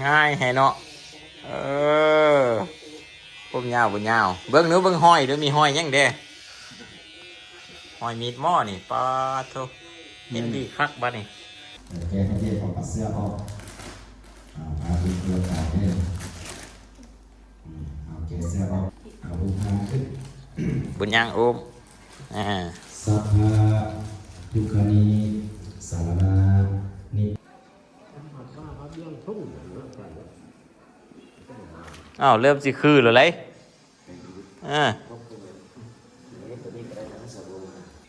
ງ່າຍແຮະເນາະ. ເອີ ຜົມຍາວບໍ່ຍາວ ເບິ່ງດູ ເບິ່ງຮອຍດູ ມີຮອຍຫຍັງແດ່? ຮອຍມີດໝໍ້ນີ້ ປາດໂທ້ ເຫັນດີຄັກບັດນີ້. ເອີ ແກະຂະເຫຍີບເອົາປາກເສື້ອອອກ. ອ່າ ພາເບິ່ງເຄື່ອງການເດີ. ອືມ ເອົາແກະເສື້ອອອກ ເອົາຫົວຜ້າຂຶ້ນ. ບຸນຍັງອຸ້ມ ອາ ສັບພະທຸກຂະນິ ສາລະນານິ. ອ້າວ ເລີ່ມຊິຄືແລ້ວເດ້. ເອີ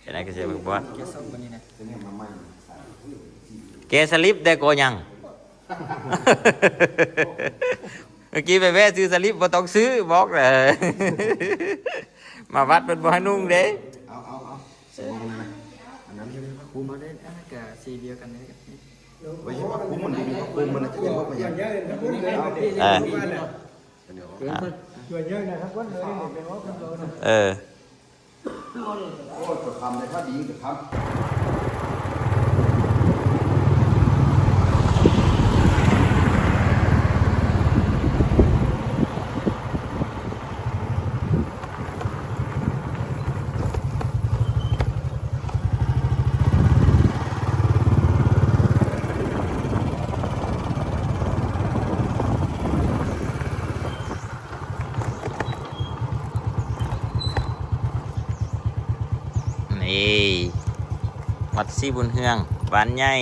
ເປັນຫຍັງກໍຊິບໍ່ບອດ ແກະສະລິບໄດ້ກໍຍັງ. ເມື່ອກີ້ໄປແວ່ຊື້ສະລິບ ບໍ່ຕ້ອງຊື້ ບອກແລ້ວ ມາວັດເພິ່ນບໍ່ໃຫ້ນຸ່ງເດ້. ເອົາ ເອົາ ເອົາ ໃສ່ໝໍ້ນັ້ນນະ ອັນນັ້ນເຮັດໃຫ້ພະຄູມາໄດ້ ອັນນັ້ນກະສີດຽວກັນເດ້. ໄວ້ໃຫ້ພະຄູມ ມັນບໍ່ມີພະຄູມ ມັນຈະເຮັດບໍ່ໄປຫຍັງ. ເອີ ເອີ ໂອ້ຍ ຕົວຄຳໄດ້ພໍດີຕົວຄຳ. ນີ້ ວັດສີບຸນເຮືອງ ບ້ານໃຫຍ່.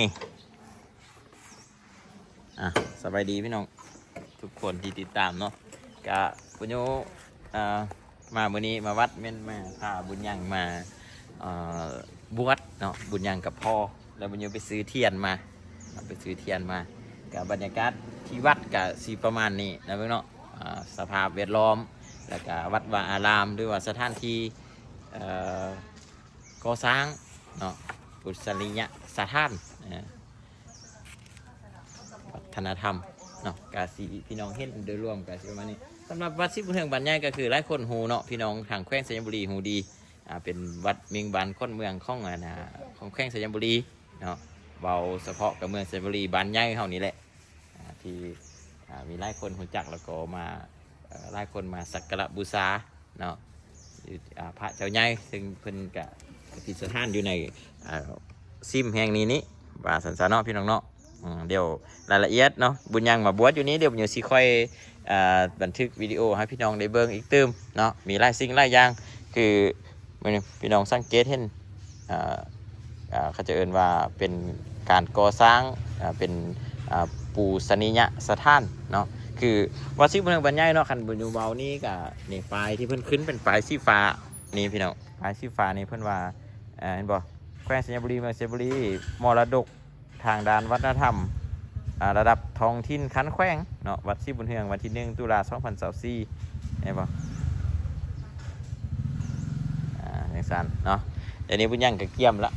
ອ່ະ ສະບາຍດີພີ່ນ້ອງທຸກຄົນທີ່ຕິດຕາມເນາະ. ກະບຸນຍາ ອ່າ ມາມື້ນີ້ມາວັດ ແມ່ນມາພາບຸນຍັງມາ ເອີ ບວດເນາະ. ບຸນຍັງກັບພໍ່ ແລ້ວບຸນຍາໄປຊື້ທຽນມາ ໄປຊື້ທຽນມາ. ກະບັນຍາກາດທີ່ວັດກະຊິປະມານນີ້ນະເບິ່ງເນາະ. ອ່າ ສະພາບແວດລ້ອມ ແລ້ວກະວັດວາອາຣາມ ຫຼືວ່າສະຖານທີ່ ເອີ ກໍ່ສ້າງເນາະ ປູຊະນິຍະສະຖານ ເອີ ວັດທະນະທຳເນາະ. ກະຊິ ພີ່ນ້ອງເຫັນໂດຍລວມກະຊິປະມານນີ້. ສຳລັບວັດສີບຸນເຮືອງບ້ານໃຫຍ່ກະຄືຫຼາຍຄົນຮູ້ເນາະ ພີ່ນ້ອງທາງແຂວງໄຊຍະບູລີຮູ້ດີ. ອ່າ ເປັນວັດເມັງບ້ານຂອນເມືອງຂອງ ອັນ ຂອງແຂວງໄຊຍະບູລີເນາະ. ເວົ້າສະເພາະກັບເມືອງໄຊຍະບູລີ ບ້ານໃຫຍ່ເຮົານີ້ແຫຼະ ອ່າ ທີ່ ອ່າ ມີຫຼາຍຄົນຮູ້ຈັກ ແລ້ວກໍມາ ເອີ ຫຼາຍຄົນມາສັກກາລະບູຊາເນາະ. ອ່າ ພະເຈົ້າໃຫຍ່ ເຊິ່ງເພິ່ນກະປະດິດສະຖານຢູ່ໃນ ອ່າ ສິມແຫ່ງນີ້ນີ້ ວ່າຊັ້ນຊະເນາະ ພີ່ນ້ອງເນາະ. ອືມ ດຽວລາຍລະອຽດເນາະ ບຸນຍັງມາບວດຢູ່ນີ້ ດຽວບຸນຍັງຊິຄ່ອຍ ອ່າ ບັນທຶກວິດີໂອໃຫ້ພີ່ນ້ອງໄດ້ເບິ່ງອີກຕື່ມເນາະ. ມີຫຼາຍສິ່ງຫຼາຍຢ່າງ ຄື ມື້ນີ້ພີ່ນ້ອງສັງເກດເຫັນ ອ່າ ອ່າ ເຂົາຈະເອີ້ນວ່າເປັນການກໍ່ສ້າງ ອ່າ ເປັນ ອ່າ ປູຊະນິຍະສະຖານເນາະ. ຄືວັດສີບຸນເຮືອງບ້ານໃຫຍ່ເນາະ ຄັນບຸນຍາເວົ້ານີ້ກະ ນີ້ ປ້າຍທີ່ເພິ່ນຂຶ້ນເປັນປ້າຍສີຟ້ານີ້ພີ່ນ້ອງ. ປ້າຍສີຟ້ານີ້ເພິ່ນວ່າ ເອີ ເຫັນບໍ່ ແຂວງໄຊຍະບູລີ ເມືອງໄຊຍະບູລີ ມໍລະດົກ ທາງດ້ານວັດທະນະທຳ ອ່າ ລະດັບທ້ອງຖິ່ນຂັ້ນແຂວງເນາະ ວັດສີບຸນເຮືອງ ວັນທີໜຶ່ງ ຕຸລາ ສອງພັນຊາວສີ່ ເຫັນບໍ່? ອ່າ ຈັ່ງຊັ້ນເນາະ. ດຽວນີ້ບຸນຍັງກະກຽມລະ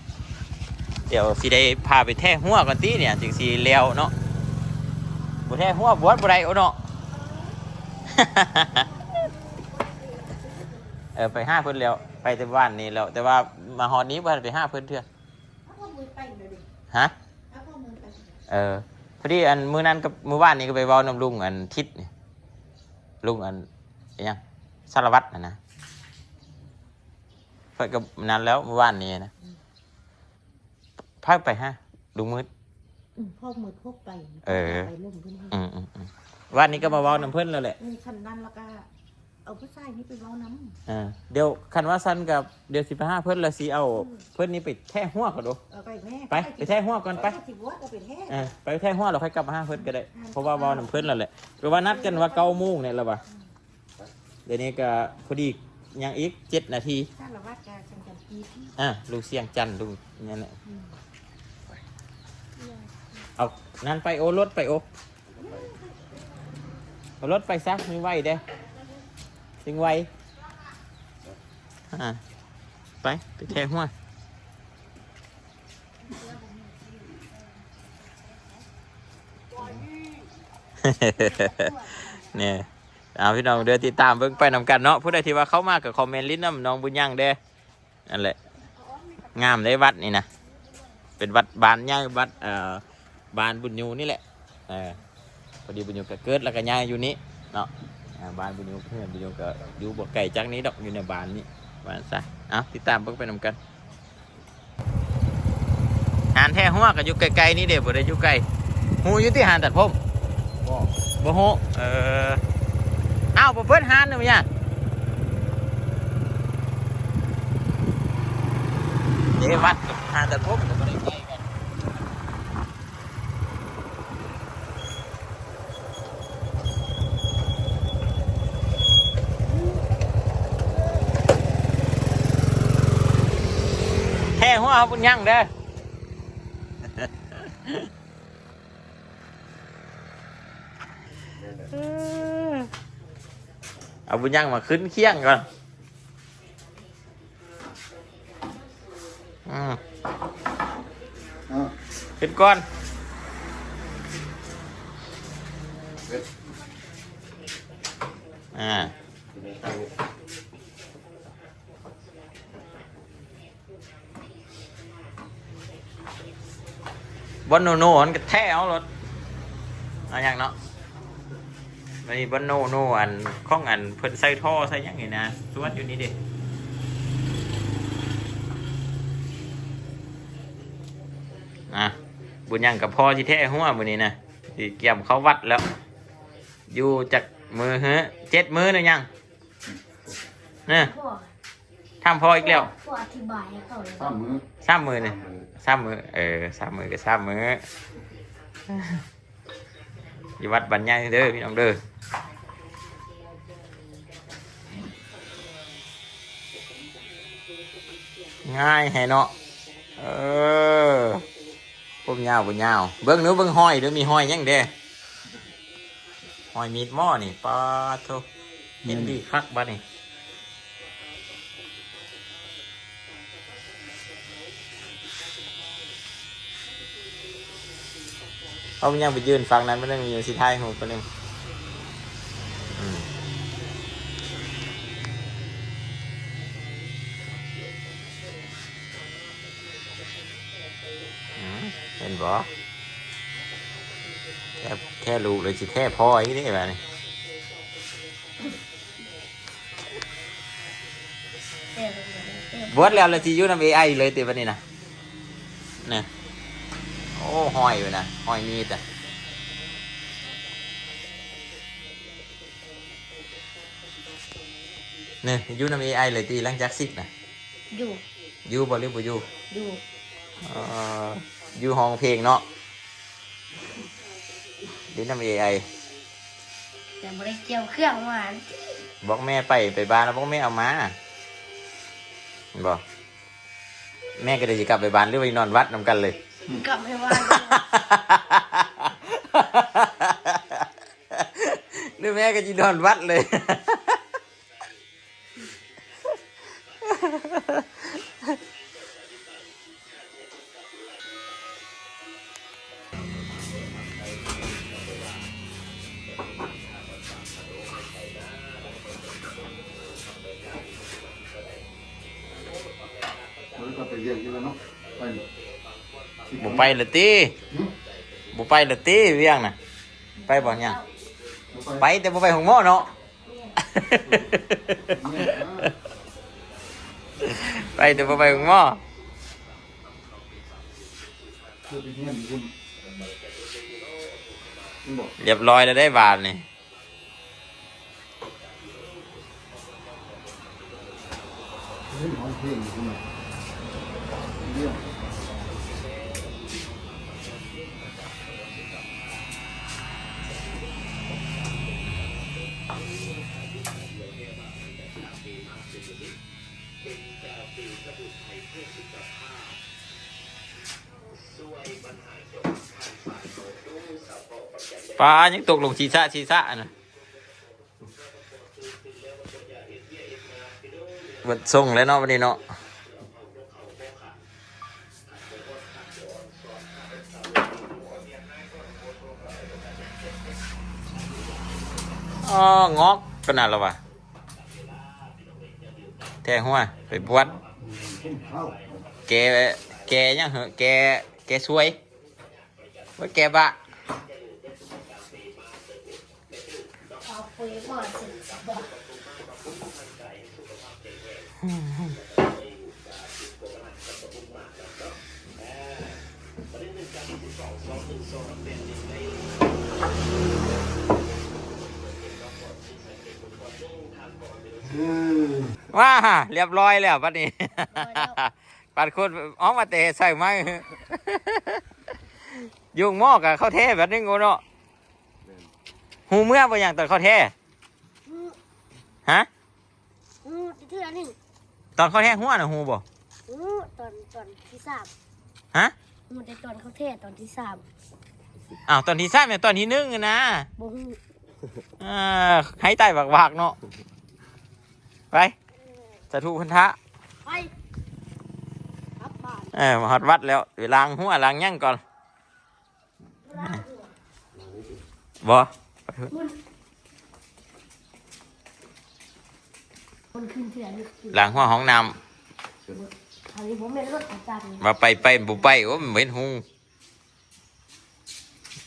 ດຽວຊິໄດ້ພາໄປແທຫົວກ່ອນຕິ ນີ້ ຈຶ່ງຊິແລ້ວເນາະ. ບໍ່ແທຫົວບວດບໍ່ໄດ້ໂອເນາະ. ເອີ ໄປຫາເພິ່ນແລ້ວ ໄປແຕ່ວານນີ້ແລ້ວ ແຕ່ວ່າມາຮອດນີ້ບໍ່ທັນໄປຫາເພິ່ນເທື່ອ. ຮະ? ເອີ ພໍດີອັນມື້ນັ້ນກັບມື້ວານນີ້ກໍໄປເວົ້ານຳລຸງອັນທິດນີ້ ລຸງອັນ ອີຫຍັງ ສາລະວັດຫັ້ນນະ. ຂ້ອຍກໍນັ້ນແລ້ວມື້ວານນີ້ນະ. ອືມ ໃຜໄປຫາລຸງມືດ? ອືມ ພໍ່ມືດພວກໄປ ເອີ ໄປລົມເພິ່ນ. ອືມໆໆ ວານນີ້ກໍມາເວົ້ານຳເພິ່ນແລ້ວແຫຼະ. ອືມ ຄັນນັ້ນແລ້ວກໍ ເອົາຜູ້ຊາຍນີ້ໄປເວົ້ານຳ. ອ່າ ດຽວຄັນວ່າຊັ້ນກໍ ດຽວຊິໄປຫາເພິ່ນ ແລ້ວຊິເອົາ ອືມ ເພິ່ນນີ້ໄປແທະຫົວກ່ອນໂດ. ເອີ ໄປແທ້ ໄປ ໄປແທະຫົວກ່ອນ ໄປ ໄປຊິບວດກໍໄປແທ້. ເອີ ໄປແທະຫົວ ແລ້ວຄ່ອຍກັບມາຫາເພິ່ນກໍໄດ້. ອ່າ ເພາະວ່າເວົ້ານຳເພິ່ນແລ້ວແຫຼະ ແຕ່ວ່ານັດກັນວ່າເກົ້າໂມງນີ້ແລ້ວວ່າ. ອືມ ດຽວນີ້ກໍພໍດີຍັງອີກເຈັດນາທີ. ສາລະວັດກໍຊຽງຈັນກີບ. ອ່າ ລູກຊຽງຈັນ ລູກນັ້ນແຫຼະ. ອືມ ເອົານັ້ນໄປໂອ ລົດໄປໂອ. ເອົາລົດໄປຊະ ຍັງໄວເດ້ ຍັງໄວ. ອ່າ ໄປ ໄປແທະຫົວ. ນີ້ ເອົາ ພີ່ນ້ອງເດີ ຕິດຕາມເບິ່ງໄປນຳກັນເນາະ. ຜູ້ໃດທີ່ວ່າເຂົ້າມາກໍຄອມເມັນຫຼິ້ນນຳນ້ອງບຸນຍັງເດ້. ນັ້ນແຫຼະ ງາມເດ້ວັດນີ້ນະ ເປັນວັດບ້ານໃຫຍ່ ວັດ ເອີ ບ້ານບຸນຍານີ້ແຫຼະ. ເອີ ພໍດີບຸນຍົງກໍເກີດແລ້ວກໍໃຫຍ່ຢູ່ນີ້ເນາະ. ອ່າ ບ້ານບຸນຍົງ ເຮືອນບຸນຍົງກໍຢູ່ບໍ່ໄກຈາກນີ້ດອກ ຢູ່ໃນບ້ານນີ້ວ່າຊັ້ນຊະ. ເອົາ ຕິດຕາມເບິ່ງໄປນຳກັນ. ຮ້ານແທ້ຫົວກໍຢູ່ໃກ້ໆນີ້ເດ້ ບໍ່ໄດ້ຢູ່ໄກ. ຮູ້ຢູ່ຕິຮ້ານຕັດຜົມ? ບໍ່ ບໍ່ຮູ້. ເອີ ອ້າວ ບໍ່ເປີດຮ້ານນີ້ຫຍັງ? ເດ ວັດກັບຮ້ານຕັດຜົມກໍບໍ່ໄດ້ໄກກັນ. ແທ້ຫົວເຮົາບຸນຍັງເດີ. ເອີ ເອົາບຸນຍັງມາຂຶ້ນຄຽງກ່ອນ. ອືມ ເອົາ ຂຶ້ນກ່ອນ. ເຮັດ ອ່າ ບ່ອນໂນໂນ ມັນກໍແທ້ເອົາໂລດ. ເອົາຫຍັງເນາະ? ອັນນີ້ບ່ອນໂນໂນ ອັນຂອງອັນເພິ່ນໃສ່ທໍ່ໃສ່ຫຍັງນີ້ນະ ສວດຢູ່ນີ້ເດ້. ອ່ະ ບຸນຍັງກໍພໍຊິແທ້ຫົວມື້ນີ້ນະ ຊິກຽມເຂົ້າວັດແລ້ວ. ຢູ່ຈັກມື້ເຮີ ເຈັດມື້ແລ້ວຍັງ ນະ? ຖາມພໍ່ອີກແລ້ວ. ພໍ່ອະທິບາຍໃຫ້ເຂົາເລີຍ ສາມມື້ ສາມມື້ນີ້ ສາມມື້ ສາມມື້ ເອີ ສາມມື້ກໍສາມມື້. ຢູ່ວັດບ້ານໃຫຍ່ເດີພີ່ນ້ອງເດີ. ງ່າຍແຮະເນາະ. ເອີ ຜົມຍາວບໍ່ຍາວ ເບິ່ງດູ ເບິ່ງຮອຍດູ ມີຮອຍຫຍັງເດ້? ຮອຍມີດໝໍນີ້ ປາດໂທ້ ເຫັນດີຄັກບັດນີ້. ເອົາມັນຍັງໄປຢືນຝັ່ງນັ້ນ ມັນຍັງມີຊິຖ່າຍຮູບປະໜຶ່ງ. ອືມ ອືມ ເຫັນບໍ່? ແທ້ ແທ້ລູກເລີຍ ຊິແທ້ພໍ່ອີກເດ້ບາດນີ້. ບວດແລ້ວ ແລ້ວຊິຢູ່ນຳເອໄອເລີຍຕິບາດນີ້ນະ? ນະ ໂອ້ ຮອຍຢູ່ນະ ຮອຍມີດອະ. ນີ້ ຢູ່ນຳເອໄອເລີຍຕິ ຫຼັງຈາກສິກນະ? ຢູ່ ຢູ່ບໍ່ ຫຼືບໍ່ຢູ່? ຢູ່. ເອີ ຢູ່ຮ້ອງເພງເນາະ ຢູ່ນຳເອໄອ. ແຕ່ບໍ່ໄດ້ກ່ຽວເຄື່ອງມາ. ບອກແມ່ໄປ ໄປບ້ານແລ້ວບອກແມ່ເອົາມາ ເຫັນບໍ່? ແມ່ກໍໄດ້ຊິກັບໄປບ້ານ ຫຼືວ່າຊິນອນວັດນຳກັນເລີຍ? ກັບໄປບ້ານ ຫຼືແມ່ກໍຊິນອນວັດເລີຍ? ບໍ່ໄປລະຕິ? ຫຶ? ບໍ່ໄປລະຕິວຽງນະ? ໄປບໍ່ຫຍັງ? ບໍ່ໄປ ໄປແຕ່ບໍ່ໄປໂຮງໝໍເນາະ? ແມ່ນນະ ໄປແຕ່ບໍ່ໄປໂຮງໝໍ. ຄືໄປຮຽນຢູ່ພຸ້ນ ແມ່ນບໍ່? ລຽບຮ້ອຍແລ້ວເດ້ບາດນີ້. ປາ ຍັງຕົກລົງສີສະ ສີສະນະ. ເບິດຊົງແລ້ວເນາະ ບັດນີ້ເນາະ. ອໍ ງອກຂະໜາດລະວະ. ແທ້ຫົວ ໄປບວດ ແກ່ ແກ່ຫຍັງເຫາະ ແກ່ ແກ່ສວຍ ໂອ້ຍ ແກ່ບາ. ໂອ້ຍ ມາເຖິງສະບາຍ. ວ້າ ຮະ ລຽບລ້ອຍແລ້ວບັດນີ້. ລຽບລ້ອຍແລ້ວ. ບັດຄົນອອກມາແຕ່ໃສ່ໄມ້ ຢູ່ໝໍ້ກະເຂົ້າແທ້ບັດໜຶ່ງໂອເນາະ. ແມ່ນ. ຮູ້ເມື່ອບໍ່ຫຍັງຕອນເຂົ້າແທ້? ຮູ້. ຮະ? ຮູ້ແຕ່ເທື່ອໜຶ່ງ. ຕອນເຂົ້າແທ້ຮູ້ນະ ຮູ້ບໍ່? ຮູ້ ຕອນ ຕອນທີສາມ. ຮະ? ຮູ້ແຕ່ຕອນເຂົ້າແທ້ຕອນທີສາມ. ອ້າວ ຕອນທີສາມແມ່ນຕອນທີໜຶ່ງນະ. ບໍ່ຮູ້. ເອີ ໃຫ້ຕາຍວາກໆເນາະ. ໄປ ສາທຸພັນທະ. ໄປ ກັບບ້ານ. ເອີ ມາຮອດວັດແລ້ວ ໄປລ້າງຫົວລ້າງຫຍັງກ່ອນ. ບໍ່ ຄົນຂຶ້ນເທື່ອນີ້ ລ້າງຫົວຫ້ອງນ້ຳ. ອັນນີ້ບໍ່ແມ່ນລົດປະຈຳ. ວ່າໄປ ໄປ ບໍ່ໄປ ໂອ້ ມັນເຫັນຫຸ່ງ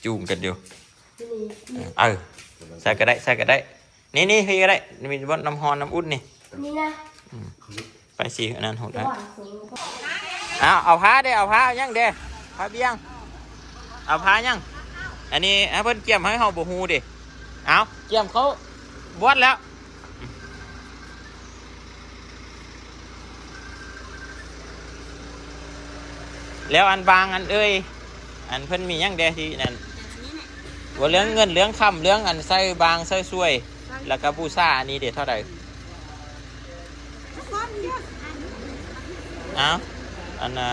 ຈູງກັນຢູ່. ນີ້ ນີ້ ເອີ ໃສ່ກໍໄດ້ ໃສ່ກໍໄດ້. ນີ້ ນີ້ ພີ້ກໍໄດ້ ມີບ່ອນນ້ຳຮ້ອນນ້ຳອຸ່ນນີ້. ນີ້ນະ. ອືມ ໄປຊິ ອັນນັ້ນຫົດໄດ້. ເອົາ ເອົາຜ້າເດ້ ເອົາຜ້າຫຍັງເດ້ ຜ້າບ່ຽງ ເອົາຜ້າຫຍັງ? ອັນນີ້ໃຫ້ເພິ່ນກຽມໃຫ້ເຮົາບໍ່ຮູ້ເດ້. ເອົາ ກຽມເຂົ້າບວດແລ້ວ. ແລ້ວອັນບາງອັນເອີຍ ອັນເພິ່ນມີຫຍັງແດ່ທີ່ນັ້ນ? ບໍ່ ເລື່ອງເງິນເລື່ອງຄຳ ເລື່ອງອັນໃສ່ບາງໃສ່ສວຍ ແລ້ວກໍບູຊາອັນນີ້ເດ້ ເທົ່າໃດ? ເອົ້າ ອັນນ່າ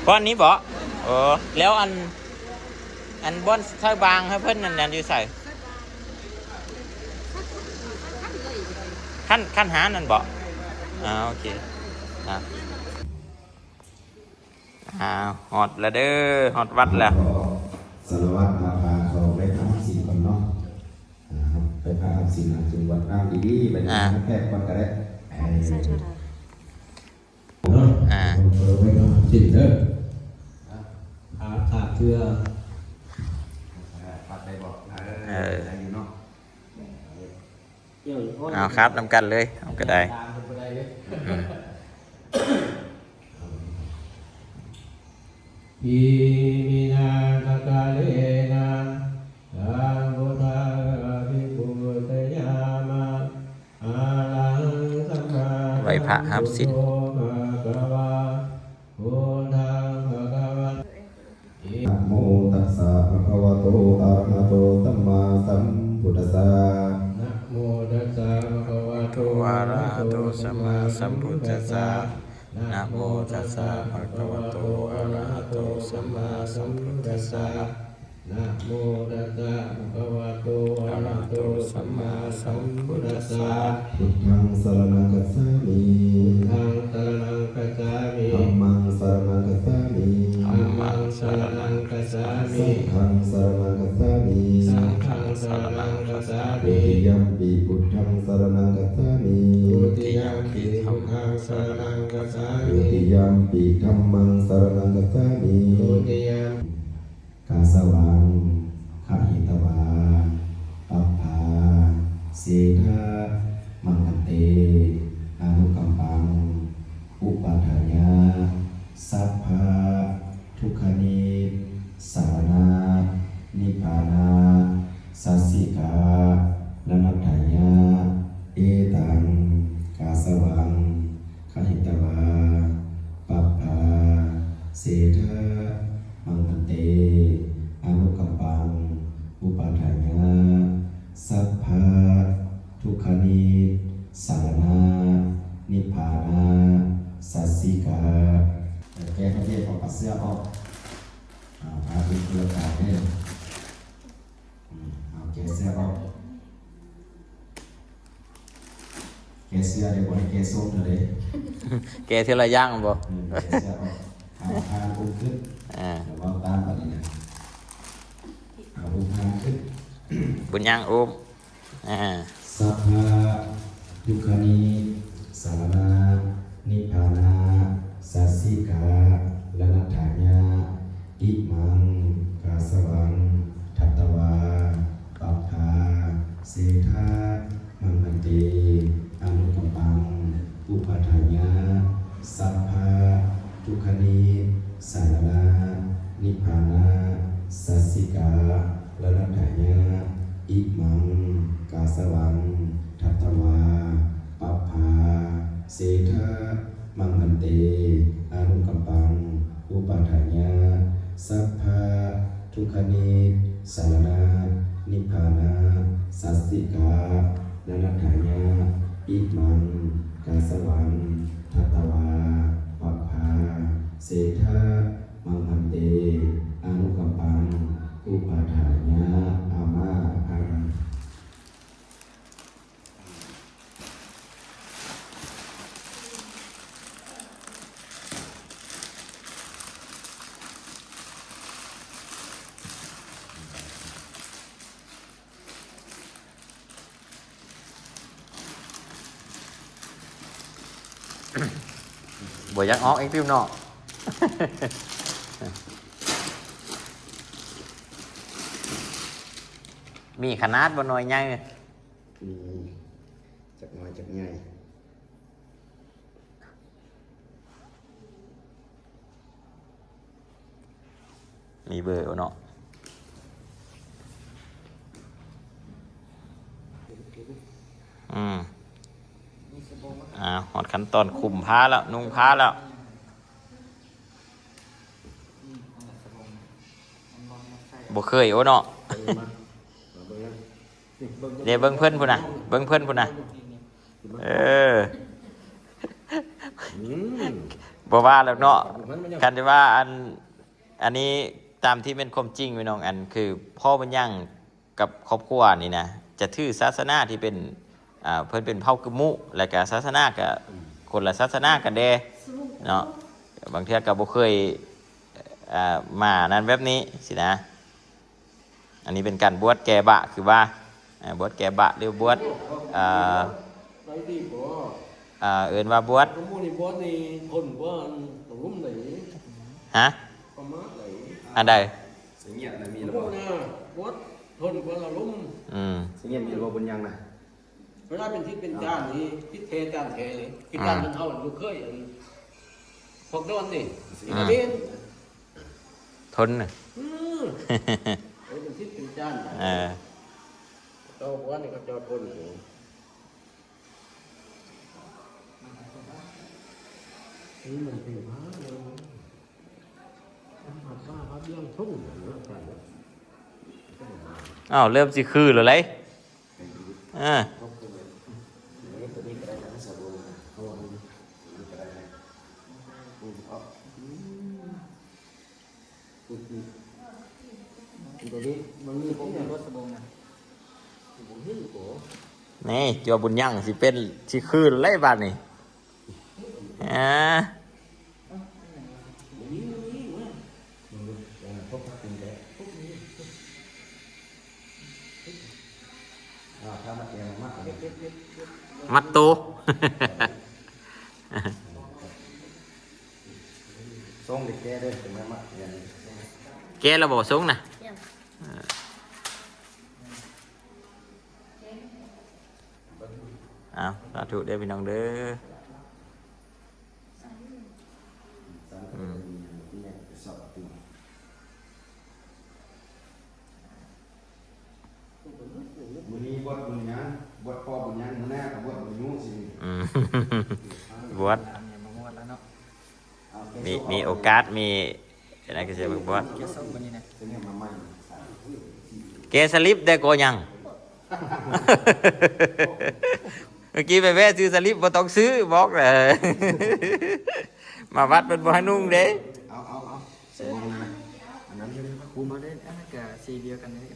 ບ່ອນນີ້ບໍ? ໂອ້ ແລ້ວອັນ ອັນບ່ອນໃສ່ບາງໃຫ້ເພິ່ນນັ້ນ ນັ້ນຢູ່ໃສ? ຂັ້ນ ຂັ້ນຫ້ານັ້ນບໍ? ອ່າ ໂອເຄ ອ່າ ອ່າ ຮອດແລ້ວເດີ ຮອດວັດແລ້ວ. ສາລະວັດມາພາເຂົາໄປພາຮັບສິນກ່ອນເນາະ. ອ່າ ໄປພາຮັບສິນ ອ່າ ຈຶ່ງວັດນ້ຳດີໆ ໄປ ອ່າ ແພກກ່ອນກໍໄດ້. ເອີ ເນາະ ອ່າ ເອົາໄວ້ນອນກິນເດີ. ອ່າ ຂາດເທື່ອ ອ່າ ປັດໄດ້ບໍ່? ເອີ ໄດ້ຢູ່ເນາະ. ເອົາ ຄາບນຳກັນເລີຍ ເອົາກໍໄດ້. ຕາມເພິ່ນບໍ່ໄດ້ເດ້. ອືມ. ອີມິນາ ສະກາເລນະ ທັງພຸດທັງອະພິປູຊະຍາມະ. ອະລະຫັງ ສຳມາສຳພຸດໂທ ພະຄະວາ ພຸດທັງ ພະຄະວາ. ນະໂມຕັດສະ ພະຄະວະໂຕ ອະລະຫະໂຕ ສຳມາສຳພຸດທັດສະ. ນະໂມຕັດສະ ພະຄະວະໂຕ ອະລະຫະໂຕ ສຳມາສຳພຸດທັດສະ. ນະໂມຕັດສະ ພະຄະວະໂຕ ອະລະຫະໂຕ ສຳມາສຳພຸດທັດສະ. ນະໂມຕັດສະ ພະຄະວະໂຕ ອະລະຫະໂຕ ສຳມາສຳພຸດທັດສະ. ພຸດທັງສະລະນັງຄັດສາມິ. ພຸດທັງສະລະນັງຄັດສາມິ. ທຳມັງສະລະນັງຄັດສາມິ. ທຳມັງສະລະນັງຄັດສາມິ. ສັງຄັງສະລະນັງຄັດສາມິ. ສັງຄັງສະລະນັງຄັດສາມິ. ທຸຕິຍຳປິ ພຸດທັງສະລະນັງຄັດສາມິ. ທຸຕິຍຳປິ ທຳມັງສະລະນັງຄັດສາມິ. ທຸຕິຍຳປິ ທຳມັງສະລະນັງຄັດສາມິ. ທຸຕິຍຳ ກາສະວັງ ຄະຫິຕະວາ ປັບພາ ເສທະ ມັງພັນເຕ ອະນຸກຳປັງ ອຸປາທາຍະ ສັບພະ ທຸກຂະນິ ສາລະນະ ນິບພານະ ສັດສິກາ ລະນັດຖາຍະ ເອຕັງ ກາສະວັງ ຄະຫິຕະວາ ປັບພາ ເສທະ ມັງພັນເຕ ອະນຸກຳປັງ ອຸປາທາຍະ ສັບພະ ທຸກຂະນິ ສາລະນະ ນິບພານະ ສັດສິກາ. ແກະພະເທດອອກ ປັດເສື້ອອອກ. ອາ ພາເປັນຄົນລະການເດີ. ອືມ ເອົາແກະເສື້ອອອກ ແກະເສື້ອເດ້ ບໍ່ໃຫ້ແກະໂສ້ງເທື່ອເດ້. ແກະເທື່ອລະຢ່າງແມ່ນບໍ່? ອືມ ແກະເສື້ອອອກ. ເອົາພາອຸ້ມຂຶ້ນ ອ່າ ແລ້ວເວົ້າຕາມບັດນີ້ນະ. ເອົາອຸ້ມພາຂຶ້ນ ບຸນຍາງອຸ້ມ ອ່າ ສັບພະ ທຸກຂະນິ ສາລະນະ ນິບພານະ ສັດສິກາ ລະນັດຖາຍະ ອິມັງ ກາສະວັງ ທັດຕະວາ. ອະນຸກຳປັງ ອຸປາທາຍະ ສັບພະທຸກຂະນິສາລະນະ ນິບພານະ ສັດສິກາ ລະນະທາຍະ ອິມັງ ກາສະວັງ ທັດຕະວາ ປັບພາ ເສທະ ມັງພັນເຕ ອະນຸກຳປັງ ອຸປາທາຍະ ສັບພະທຸກຂະນິສາລະນະ ນິບພານະ ສັດສິກາ ລະນະທາຍະ ອິມັງ ກາສະວັງ ທັດຕະວາ ປັບພາ ເສທະ ມັງພັນເຕ ອະນຸກຳປັງ ອຸປາທາຍະ ອາມາພັງ. ບໍ່ຢາກອອກອີກຕິເນາະ. ມີຂະໜາດບໍ່ ໜ່ວຍໃຫຍ່? ມີ ຈັກໜ່ອຍຈັກໃຫຍ່. ມີເບີເນາະ. ອືມ ອ່າ ຮອດຂັ້ນຕອນຄຸມຜ້າແລ້ວ ນຸ່ງຜ້າແລ້ວ. ບໍ່ເຄີຍໂອເນາະ. ເດ້ ເບິ່ງເພິ່ນພຸ້ນນະ ເບິ່ງເພິ່ນພຸ້ນນະ. ເອີ ອືມ ບໍ່ວ່າແລ້ວເນາະ. ຄັນທີ່ວ່າອັນ ອັນນີ້ຕາມທີ່ແມ່ນຄວາມຈິງພີ່ນ້ອງ ອັນຄືພໍ່ບຸນຍັງກັບຄອບຄົວນີ້ນະ ຈະຖືສາສະໜາທີ່ເປັນ ອ່າ ເພິ່ນເປັນເຜົ່າກຶມມຸ ແລ້ວກະສາສະໜາກະ ອືມ ຄົນລະສາສະໜາກັນແດ່ເນາະ. ບາງເທື່ອກະບໍ່ເຄີຍ ອ່າ ມານັ້ນແບບນີ້ຊີ້ນະ. ອັນນີ້ເປັນການບວດແກ້ບາ ຄືວ່າ ເອີ ບວດແກ້ບາ ຫຼືບວດ ເອີ ໄປດີບໍ່ ເອີ ເອີ້ນວ່າບວດ ກະໝູ່ນີ້ບວດນີ້ທົນກວ່າອັນລະລຸ່ມໃດ໋. ຮະ? ປະມາດໃດ໋. ອັນໃດ? ສະຫງຽດນະມີແລ້ວບໍ່? ກະໝູ່ນະບວດທົນກວ່າລະລຸ່ມ. ອືມ ສະຫງຽດມີແລ້ວບໍ່ບຸນຍັງນະ? ເວລາເປັນທິດເປັນຈານນີ້ ອືມ ທິດແທ້ຈານແທ້ເລີຍ. ອືມ ທິດຈານເຮົາບໍ່ເຄີຍອັນ ພວກດອນນີ້ ອືມ ເປັນ ທົນນະ. ອືມ ເປັນທິດເປັນຈານ. ເອີ ເຈົ້າບໍ່ວ່ານີ້ ເຂົາເຈົ້າທົນຢູ່. ນີ້ມັນເປັນພາເນາະ. ອ້າວ ເລີ່ມຊິຄືແລ້ວເດ້. ເອີ ນີ້ ຕົວບຸນຍັງຊິເປັນ ຊິຄືແລ້ວບາດນີ້. ອ່າ ມັດໂຕ ສົ່ງເດ້ ແກ້ເດີ ເປັນໄງ ມັດ ແກ້ແລ້ວບໍ່ ສົ່ງນະ? ຍັງ. ເອີ ອ້າວ ສາທຸເດີພີ່ນ້ອງເດີ. ອືມ ມື້ນີ້ບວດບຸນຍັງ ບວດພໍ່ບຸນຍັງ ມື້ໜ້າກະບວດບຸນຍູຊິ. ອືມ ບວດ ມາບວດແລ້ວເນາະ. ມີ ມີໂອກາດ ມີ ອັນນັ້ນກະຊິບວດ. ແກະສະລິບໄດ້ກໍຍັງ. ເມື່ອກີ້ໄປແວ່ຊື້ສະລິບ ບໍ່ຕ້ອງຊື້ ບອກເລີຍ. ມາວັດເພິ່ນບໍ່ໃຫ້ນຸ່ງເດ້. ເອົາ ເອົາ ເອົາ ໃສ່ບ່ອນນັ້ນນະ. ອັນນັ້ນ ຄຸມເອົາເດ້ ອັນນັ້ນກະສີດຽວກັນເດ້.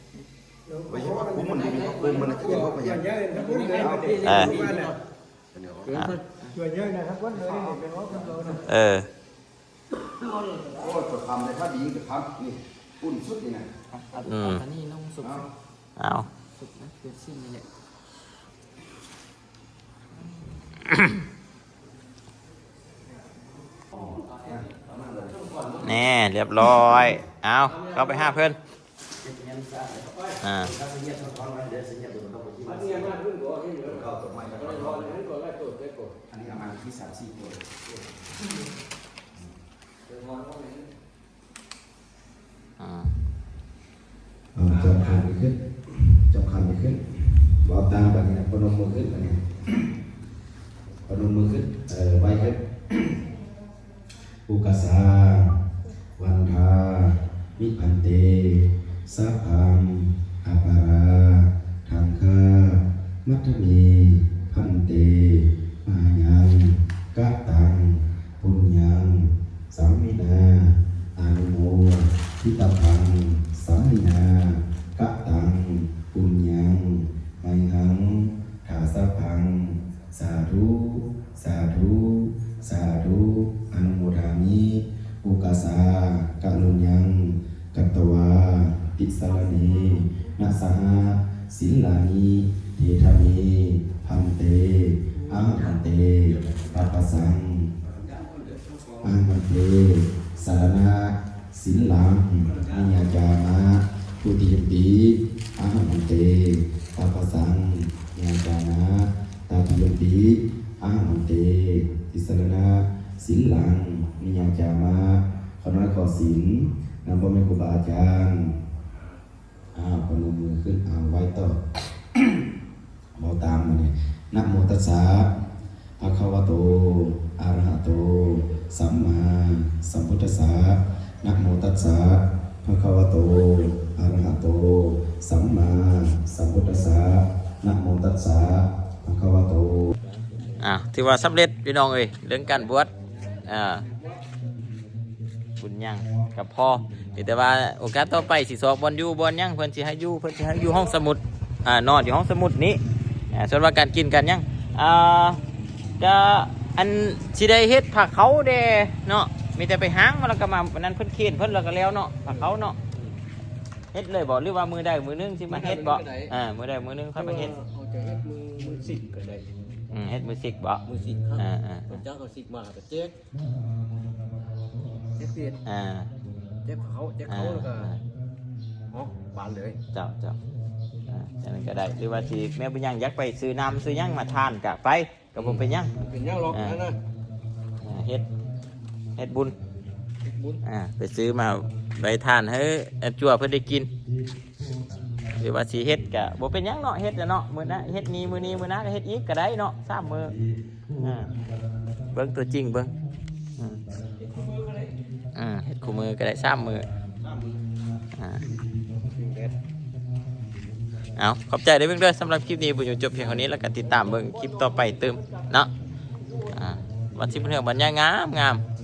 ໄວ້ໃຫ້ວ່າຄຸມມັນ ມີພະຄຸມມັນນະ ຈະເປັນພະຍັງ. ເອີ ເອີ ເອີ ໂອ້ຍ ຕົວຄຳໄດ້ ຖ້າດີກໍຄຳນີ້ ອຸ່ນສຸດນີ້ນະ. ອືມ ອັນນີ້ນຸ່ງສຸກ ເອົາ ສຸກນະ ເປັນສິ້ນນີ້ແຫຼະ. ແນ່ ລຽບຮ້ອຍ. ເອົາ ເຂົ້າໄປຫາເພິ່ນ. ອ່າ ອັນນີ້ມາຂຶ້ນບໍ່ເຫັນເດີ ເຂົ້າຕົວໃໝ່ແລ້ວກໍໄດ້ຖອນ ອັນນີ້ເອົາມາທີ່ສາມສີ່ຕົວ. ອ່າ ເອົາ ຈຳຄຳນີ້ຂຶ້ນ ຈຳຄຳນີ້ຂຶ້ນ ເວົ້າຕາມບັດນີ້ນະ ປະນົມມືຂຶ້ນບັດນີ້ ປະນົມມືຂຶ້ນ ເອີ ໄຫວ້ຂຶ້ນ. ໂອກາສາ ວັນທາ ມິພັນເຕ ສະພັງ ອາປາຣາທັງຄາ ມັດທະເມ ພັນເຕ ມະຍັງ ກະຕັງ ປຸນຍັງ ສາມິນາ ອະນຸໂມທິຕະພັງ ສາມິນາ ກະຕັງ ປຸນຍັງ ໄມຫັງ ຖາສະພັງ ສາທຸ ສາທຸ ສາທຸ ອະນຸໂມທາມິ ໂອກາສາ ກະລຸນຍັງ ກະຕະວາ ຕິສະລະເນນະ ສະຫະ ສິນລານິ ເທທະເມ ພັນເຕ ອະຫັງ ພັນເຕ ຕະປະສັງ ອະຫັງ ພັນເຕ ສະລະນະ ສິນລັງ ນິຍາຈາມະ ທຸຕິຍມປີ ອະຫັງ ພັນເຕ ຕະປະສັງ ຍາຈາມະ ຕະຕິຍມປີ ອະຫັງ ພັນເຕ ຕິສະລະນະ ສິນລັງ ນິຍາຈາມະ. ຂ້ານ້ອຍຂໍສິນນຳພໍ່ແມ່ຄູບາອາຈານ. ອ້າວ ປະນົມມືຂຶ້ນ ອ້າວ ໄຫວ້ຕໍ່ ເວົ້າຕາມມານີ້ ນະໂມຕັດສະ ພະຄະວະໂຕ ອະລະຫະໂຕ ສຳມາສຳພຸດທັດສະ ນະໂມຕັດສະ ພະຄະວະໂຕ ອະລະຫະໂຕ ສຳມາສຳພຸດທັດສະ ນະໂມຕັດສະ ພະຄະວະໂຕ. ອ່າ ຖືວ່າສຳເລັດພີ່ນ້ອງເອີຍ ເລື່ອງການບວດ ອ່າ ບຸນຫຍັງກໍພໍ ມີແຕ່ວ່າໂອກາດຕໍ່ໄປຊິຊອກບ່ອນຢູ່ບ່ອນຫຍັງ ເພິ່ນຊິໃຫ້ຢູ່ ເພິ່ນຊິໃຫ້ຢູ່ຫ້ອງສະໝຸດ ອ່າ ນອນຢູ່ຫ້ອງສະໝຸດນີ້ ອ່າ ສ່ວນວ່າການກິນການຫຍັງ ອ່າ ກະອັນຊິໄດ້ເຮັດພາເຂົ້າແດ່ເນາະ ມີແຕ່ໄປຫາງມາແລ້ວກໍມາ ອັນນັ້ນເພິ່ນເຄນເພິ່ນແລ້ວກໍແລ້ວເນາະ ພາເຂົ້າເນາະ ເຮັດເລີຍບໍ່ ຫຼືວ່າມື້ໃດມື້ໜຶ່ງຊິມາເຮັດບໍ່ ມື້ໃດມື້ໜຶ່ງກໍໄດ້ ອ່າ ມື້ໃດມື້ໜຶ່ງຄ່ອຍມາເຮັດ ເຮົາຈະເຮັດມື້ ມື້ສິກກໍໄດ້ ອືມ ເຮັດມື້ສິກບໍ່ ມື້ສິກ ອ່າໆ ເຂົາເຈົ້າເອົາສິກມາກໍແຈກ ແຈກເປັດ ອ່າ ແຈກເຂົ້າ ແຈກເຂົ້າ ອ່າ ແລ້ວກໍ ອ່າ ອອກບານເລີຍ ເຈົ້າ ເຈົ້າ ອ່າ ຈັ່ງນັ້ນກໍໄດ້ ຫຼືວ່າຊິແມ່ບຸນຍັງຢາກໄປຊື້ນ້ຳຊື້ຫຍັງມາທານກໍໄປ ກໍບໍ່ເປັນຫຍັງ ເປັນຫຍັງຫຼອກ ອ່າ ນັ້ນນະ ອ່າ ເຮັດ ເຮັດບຸນ ເຮັດບຸນ ອ່າ ໄປຊື້ມາໄວ້ທານໃຫ້ອັນຈົວເພິ່ນໄດ້ກິນ ຫຼືວ່າຊິເຮັດກໍບໍ່ເປັນຫຍັງເນາະ ເຮັດແລ້ວເນາະ ມື້ໜ້າເຮັດນີ້ມື້ນີ້ ມື້ໜ້າກໍເຮັດອີກກໍໄດ້ເນາະ ສາມມື້ ອ່າ ເບິ່ງຕົວຈິງເບິ່ງ ອືມ ອ່າ ເຮັດຄູ່ມື້ກໍໄດ້ ສາມມື້ ອ່າ ເອົາ ຂອບໃຈເດີເບິ່ງເດີ ສຳລັບຄລິບນີ້ບຸນຍົງຈົບພຽງເທົ່ານີ້ ແລ້ວກໍຕິດຕາມເບິ່ງຄລິບຕໍ່ໄປຕື່ມເນາະ ອ່າ ວັດສິບເຮືອງບັນຍາງາມໆ.